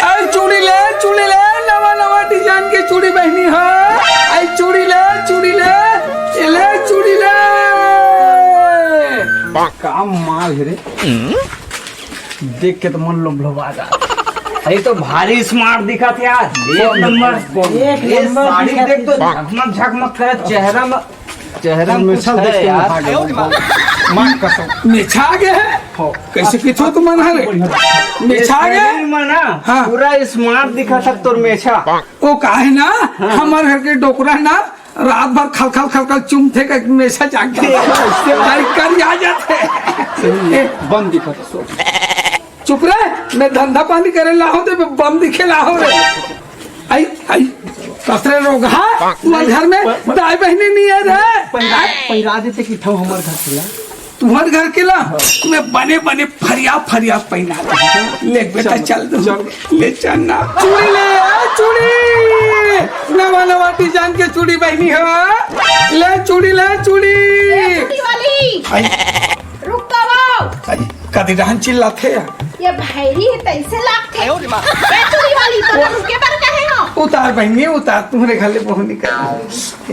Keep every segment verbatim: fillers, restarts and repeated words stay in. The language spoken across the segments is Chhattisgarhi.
आई चूड़ी ले, चूड़ी ले, नवा नवा डिजाइन के चूड़ी बहिनी हो। आई चूड़ी ले, चूड़ी ले, ये ले चूड़ी ले। का माल हे रे, देख के तो मन लोभलोभा जात। अरे तो भारी स्मार्ट दिखत हे यार, एक नंबर। एक ये नंबर साड़ी दिखत देख तो हे। झकमक झकमक करे चेहरा में। चेहरा में कुछ है यार। माँ कसम। मेछा गे हे। हो। कैसे किथो तुमन हरे? मेछा गे हे। शरीर में ना, हाँ। पूरा स्मार्ट दिखत हे तोर मेछा। वो का हे ना, हाँ। हमर घर के डोकरा ना, रात भर खलखल खलखल चुमथे के मेछा जाग जाथे। भाई कर आ जाथे। ए, बम दिखत हे, सो। चुप रह, मैं धंधा पानी करे ला हूँ, तो मैं बम दिखे ला हूँ रे। आई, आई, कसरे रोगहा, तुम्हारे घर में दाई बहिनी नहीं हे रे। पहिरा, पहिरा देते कि ठो हमर घर के ला। तुम्हारे घर के ला, मैं बने बने फरिया फरिया पहिना दे। ले बेटा, चल, चल दो। चल। ले चल ना। चूड़ी ले आ, चूड़ी। नवा नवा डिजाइन के चूड़ी बहिनी हो। ले चूड़ी, ले चूड़ी। ए, चूड़ी वाली। आई। रुक तो वो। आई, कदी रहन चिल्लाथे। ये भैरी हे, तैसे लागथे। ए चूड़ी वाली, तो रुके बर कहे हो? उतार बहिनी, उतार, तुम्हारे घर ले बहू निकल।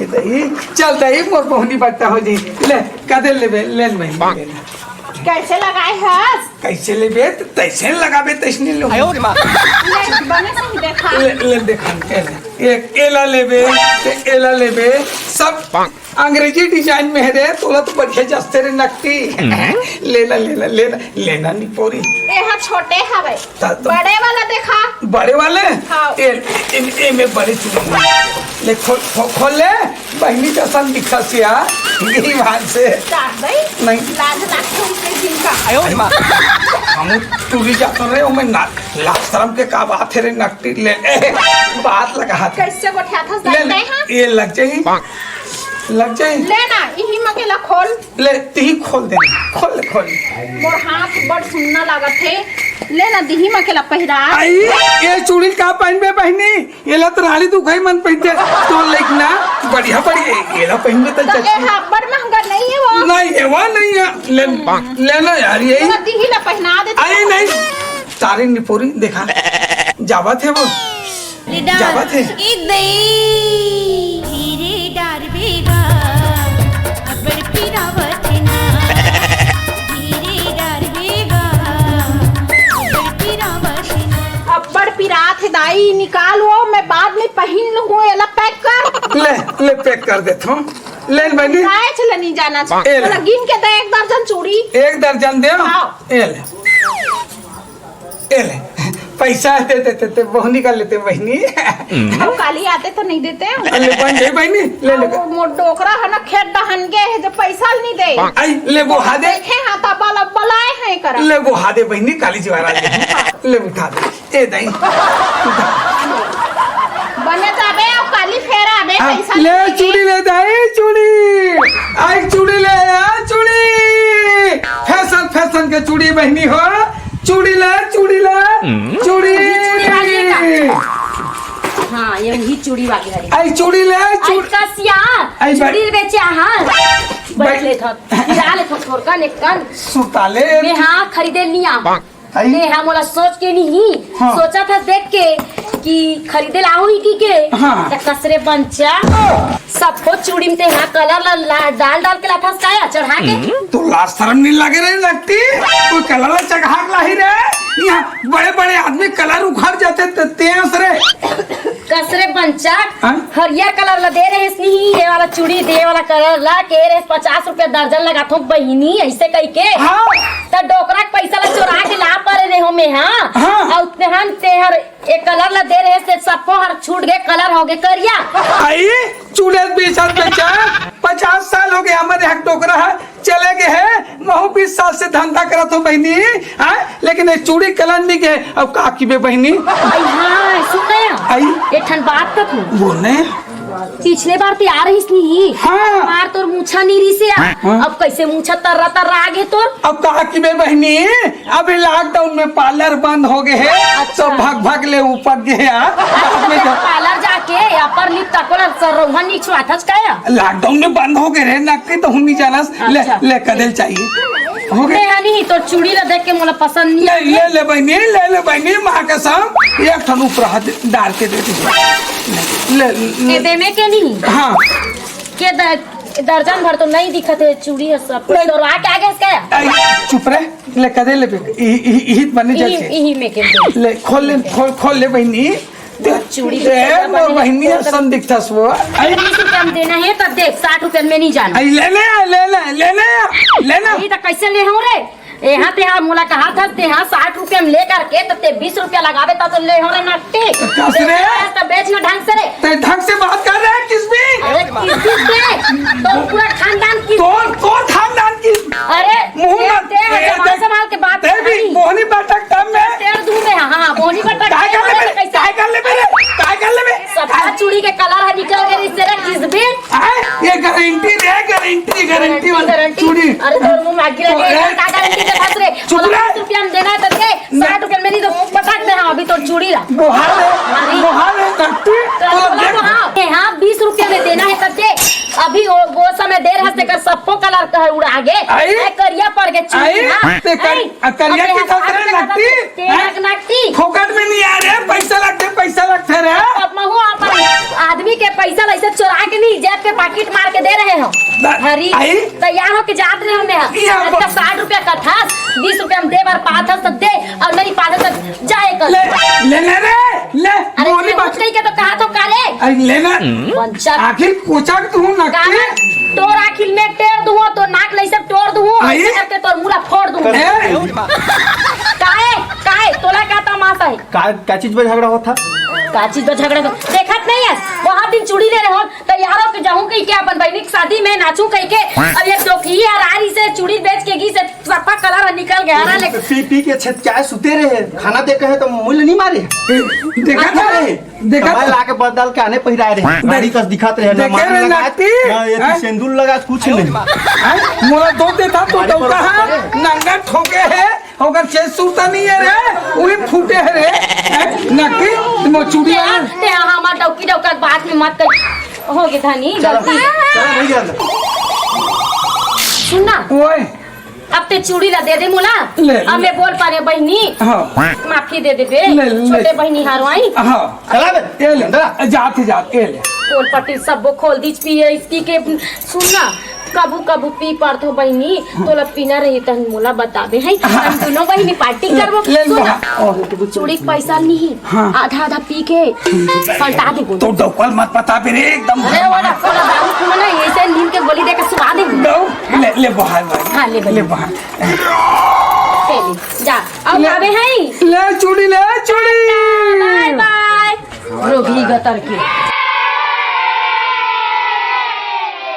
ए दई, चल दई, मोर बहू नी बट्टा हो जाई। ले, कदे लेबे, ले ले बहिनी, ले ले। कैसे लगाए हस? कैसे लेबे, त तैसे लगाबे, तैसने लो। ले, बने सही देखा। ले, ले देखा, ले ले। एक एला लेबे, ते एला लेबे, सब अंग्रेजी डिजाइन में हे रे, तोला तो बढ़िया जचथे रे नकटी। हम्म। लेना, लेना, लेना, लेना निपोरी। ए हा छोटे हवे। त-, त-, बड़े वाला देखा। बड़े वाले? हाँ। ए, ए, ए में बड़े चुके। ले खोल, खो-, खोल ले। बहिनी कसन दिखत हे यार। यही बात से। जात भाई। नहीं। लाज लागथे उनके जिनका। आयो रे माँ। हम टूरी जात रहे, ओमे ना, लाज शरम के का बात हे रे नकटी। ले, ए, बात लगा हाथ। कैसे गोठियाथस ले, ले, दाई हा? ये लग जाई। लग जाई। ले ना, इही म के ला खोल। ले, तिही खोल दे। खोल, खोल। मोर हाथ बड़ सुन्ना लागत हे। ले ना, दिही म के ला पहिरा। आई, ये चूड़ी का पहिनबे बहिनी? ये ला तो रानी दुखाई मन पहिनथे। तो लेक ना, बढ़िया, बढ़िया, ये ला पहिनबे त तो चच्ची। ए हा बड़ महंगा नहीं हे वो। नहीं हे वो, नहीं हे। ले, ले ना यार, ये। तो दिही ला पहिना दे। अरे नहीं, तारी निपोरी देखा। जावत हे वो। जावत हे। ए दई। धीरे डार बेगा, अब्बड़ पिरावत ना। धीरे डार बेगा, अब्बड़ पिरावत ना। अब्बड़ पिरात हे दाई, निकाल वो, मैं बाद में पहिन लूंहूं, एला पैक कर। ले, ले पैक कर देथों। ले बहिनी। काय चला नहीं जाना ए ले। तोला गिन के दे एक दर्जन चूड़ी। एक दर्जन दे। हाँ। ए ले। ए ले, पैसा दे देते ते बहनी का लेते बहनी। हम काली आते तो नहीं देते हो। ले बन गई बहनी, ले ले। वो मोर डोकरा हे ना, खेत डहन गे हे, जो पैसा नहीं दे। आई, ले वो हा दे। देखे हाँ, तब वाला बलाए हैं करा। ले वो हा दे बहनी, काली जी महाराज। ले उठा दे। ए दाई। बने जाबे, अब काली फेर आबे, हाँ, पैसा ले नहीं दे। चूड़ी ले दाई, चूड़ी। आई चूड़ी ले आ, चूड़ी। फैशन, फैशन के चूड़ी बहनी हो। चूड़ी ले, चूड़ी ले, हम्म। चूड़ी। चूड़ी वाली का? हाँ, ये वही चूड़ी वाली हरी। आई चूड़ी ले, आई चूड़ी। कसिया, आई बा- चूड़ी बेचे, हाँ। बैठ ले थक, गिरा ले थक, थोड़का नेकन। सुताले। मैं हाँ, खरीदे नहीं आ। आई। मैं हाँ, मोला सोच के नहीं, हाँ। सोचा था देख के कि खरीदे लाऊं ही की के। हाँ। त कसरे बंचा। सबको चूड़ी में ते हा कलर ला, ला, डाल डाल के लाथस काया चढ़ा के। हम्म। तो लाज शरम नहीं लगे रे नकटी? कोई कलर ला चढ़ा के लाही रे? यहाँ बड़े बड़े आदमी कलर उखड़ जाते ते, तेज रे। कसरे बंचा, हाँ? हरियर कलर ला दे रहे इसनी, ये वाला चूड़ी दे वाला कलर ला के रहे पचास रुपया दर्जन लगा थो बहिनी, ऐसे कह के। हाँ। त डोकरा के पैसा ला चोरा के ला परे रहे हो में, हाँ? हाँ। और तेहन तेहर ए कलर ला दे रहे से सबको हर छूट गए, कलर हो गए करिया। आई चूड़े बेचत बेचत पचास साल हो गए, हमारे हक डोकरा है, चले गए हैं। महू बीस साल से धंधा करत हो बहनी, हाँ? लेकिन ये चूड़ी कलर नहीं गए। अब का की बे बहनी? आई हाँ, सुन ना। आई। एक ठन बात कर तू। बोल ने। पिछले बार ते आ रहिस नहीं। हाँ। मार तोर मुछा नीरी से आ। हाँ। अब कैसे मुछा तर्रा तर्रा आ गए तोर? अब का की बे बहनी, अभी लॉकडाउन में पार्लर बंद हो गए हैं, अच्छा। तो भग भग ले ऊपर गए हैं। अच्छा, बाद में तो जा- पार्लर जाके अपर लिप तकोला सरौहा निचवाथस का या? लॉकडाउन में बंद हो गए रे, नकटी तो हम नहीं जानस। ले, अच्छा। ले कदल चाहिए। हो गए। ले हनी, तोर चूड़ी ला देख के मोला पसंद नहीं ले, आए। ले, ले बहिनी, ले, ले बहिनी, माँ कसम, एक ठन उपरा दे, डाल के दे दे। ले, ले, ए, दे में के नहीं? हाँ। के द-, दर्जन भर तो नहीं दिखत हे चूड़ी ह सब। नहीं। तोर आके आगे इसका? आई, चुप रहे, ले कदे ले बे, इही, इही, इही बने इही, जाके। इही में के दे। ले, खोल ले, खोल, खोल ले बहिनी। चूड़ी ए, मोर बहिनी असन दिखथस वो। आई। बीस रुपया में देना है तब दे, साठ रुपया में नहीं जाना। आई, ले ले, ले ले, ले ले, ले ना। ये तो कैसे ले हो रे? यहाँ ते हाँ मुलाकात हस, ते हाँ साठ रुपया में लेकर के, तब ते बीस रुपया लगावे, तब तो ले हो रे नट्टी। कस रे? बेचना है तो बेचना ढंग से रे। ते ढंग से बात कर रहा है किस भी? अरे किस भी से? तो पूरा खानदान की। तोर, तोर खानदान की। अरे मुंह ते, मत, ते ए, जबान देख, संभाल के बात ते भी नहीं। मोहनी बाटा कम में। तेल दूं मैं, हाँ, मोहनी बाटा काय कर ले मेरे? कैसे? काय कर ले मेरे? काय कर ले मेरे? सबका चूड़ी के कलर है निकल के इससे रे किस भी? आए? ये गारंटी रे, गारंटी, गारंटी वाली गारंटी। चूड़ी। अरे तोर मुंह में आग लगे, तो ए, का गारंटी के साथ रे? चुप रह। पचास रुपया में देना है तो दे, साठ रुपया में नहीं तो पटक दे, हाँ, अभी तोर चूड़ी ला। बोहार है, अरे। बोहार है, नट्टी, तो तो बोला देख। तो हाँ, ये हाँ, बीस रुपया में देना है तब दे। अभी वो, वो समय देर हस तेकर सप्पो कलर का है उड़ा गे। आई? ए, करिया पड़ गे चूड़ी, आई? हाँ। ते कर-, आई? आ, करिया अबे की हाँ, साथ रे अबे हाँ, नट्टी? ते हैं? नक-, नट्टी। फोकट में नहीं आ रहे, पैसा लगते, पैसा लगते रे। अब महू अपन आदमी के पैसा वैसे चुरा के नहीं, जेब के पाकिट मार के दे रहे हो। द-, हरी, आई? तैयार होके जात रहे हो मैं। ये अब तो साठ रुपया का था, बीस रुपया में दे बार पात हस तो दे, और नहीं पात हस तो जाए कर। ले, ले, ले रे, ले, अरे बोली तू बात। कहीं के तो कहा तो का रे? अरे ले ना। पंचर। आखिर कोचा के तू ना का के? रे? तोर आखिर में टेर दूँ, तो नाक नहीं सब तोड़ दूँ, आई? ऐसे करके तोर मुला फोड़ दूँ। ए? काहे, काहे, तोला का तमाशा है? का, का चीज पे झगड़ा होता? का चीज पे झगड़ा होता? देखत नहीं है, वहाँ दिन चूड़ी ले रहे हो, तैयार होके जाऊँ कहीं के अपन बहनी की शादी में नाचूँ कहीं के, अब ये डोकी यार आ रही से चूड़ी बेच के गी से सफा कलर निकल गया रे, लेकिन पी, पी के छत क्या सुते रहे, खाना दे कहे तो मूल्य नहीं मारे। देखा था? अरे, देखा कमाए था? लाके बदल के आने पहिराए रहे। गाड़ी कस दिखात रहे, ना देखे मांग रे लगा, नाती? ना ये हैं? सिंदूर लगा, कुछ नहीं। हैं? मोला दो देता तो गाड़ी पर डौका है, नंगा ठोके है, ओकर चेस सूता नहीं है रे, वही फूटे है रे। हैं? नक्की, मो चूड़ी वाला। ते हमार डौकी डौका बात में मत कर। हो गए धनी, चलो, गलती। चलो, नहीं जाना। सुन ना। ओए। अब ते चूड़ी ला दे दे मोला। ले, अब ले। मैं बोल पा रे बहिनी। हाँ। माफी दे दे बे। ले, ले। छोटे बहिनी हारवाई। हाँ। चला बे। ये ले। अंदर आ। जात ही जात, ये ले। पोल पट्टी सबो खोल दीच पिए इसकी के। सुन ना, कभू कभू पी पड़थो बहिनी, तोला पीना रही तहन मोला बताबे है। हाँ। हम दोनों बहिनी पार्टी करबो। ले, ले, सुन ना, बहा-, और चूड़ी के पैसा नहीं। हाँ। आधा आधा पी के पलटा देबो। तो डौकल मत पता बे रे, एकदम अरे वाला, वाला दारू पीना ना, ऐसे नींद के गोली दे के सुला देबो। दो, ले, ले बाहर, बाहर। हाँ, ले ले बहिनी। बाहर। ले ले, जा। अब ले। आवे हैं। ले चूड़ी, ले चूड़ी। बाय बाय। रोगी गतर के।